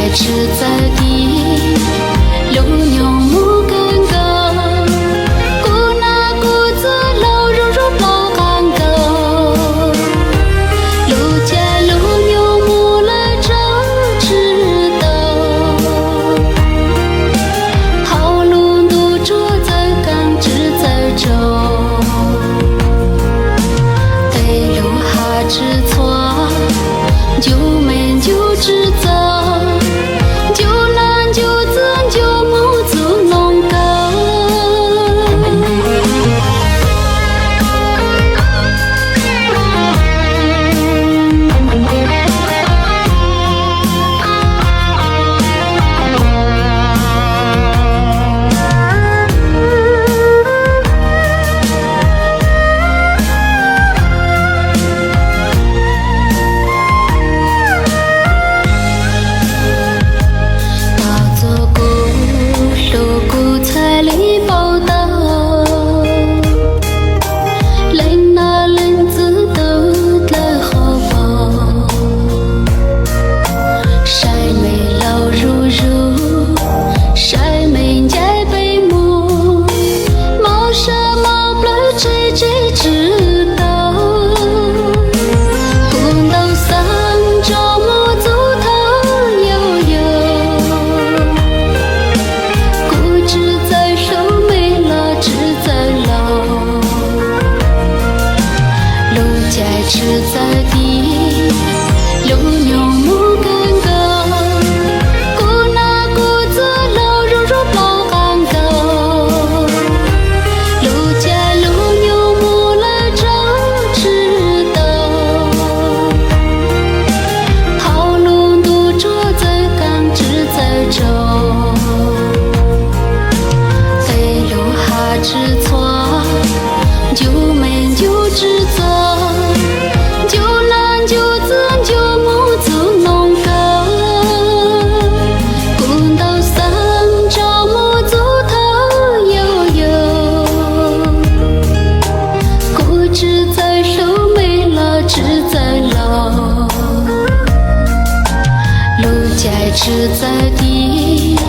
caij tsis txawj tiv, lub nyoog muaj kawg nkaus. Kuv nab kuv txwv laus zuj zus plaub qab nkaus, lub caij lub nyoog mus lawm tsaug tsis tau. Hauv lub ntuj tsuas txawj kaas tsis txawj tsaug, tej lub hav tsis txhua, ncu me ncu tsis txog, ncu nab ncu txwv ncu mus txug noog kaus. Tos txog kuv hlub kuv txhaj li paub tau, leej nab leej txwv tawg dlawb qhov paug. Saib me laus zuj zus, saib me ncaim peb mus, mob sab mob plawv tseg tseg tsis tau. Kuv ntaus xav tso mus txug thaum yau yau. Kuv tsis txawj hlub me los tsis txawj laus, lub caij tsis txawj tiv, lub nyoog mus kawg nkaus. Kuv nab kuv txwv laus zuj zus plaub qab nkaus, lub caij lub nyoog mus lawm tsaug tsis tau. Hauv lub ntuj tsuas txawj kaas tsis txawj tsaug, tej lub hav tsis txhua, ncu me ncu tsis txog, ncu nab ncu txwv ncu mus txug noog kaus. Kuv ntaus xav tso mus txug thaum yau yau. Kuv tsis txawj hlub me los tsis txawj laus, lub caij tsis txawj tiv,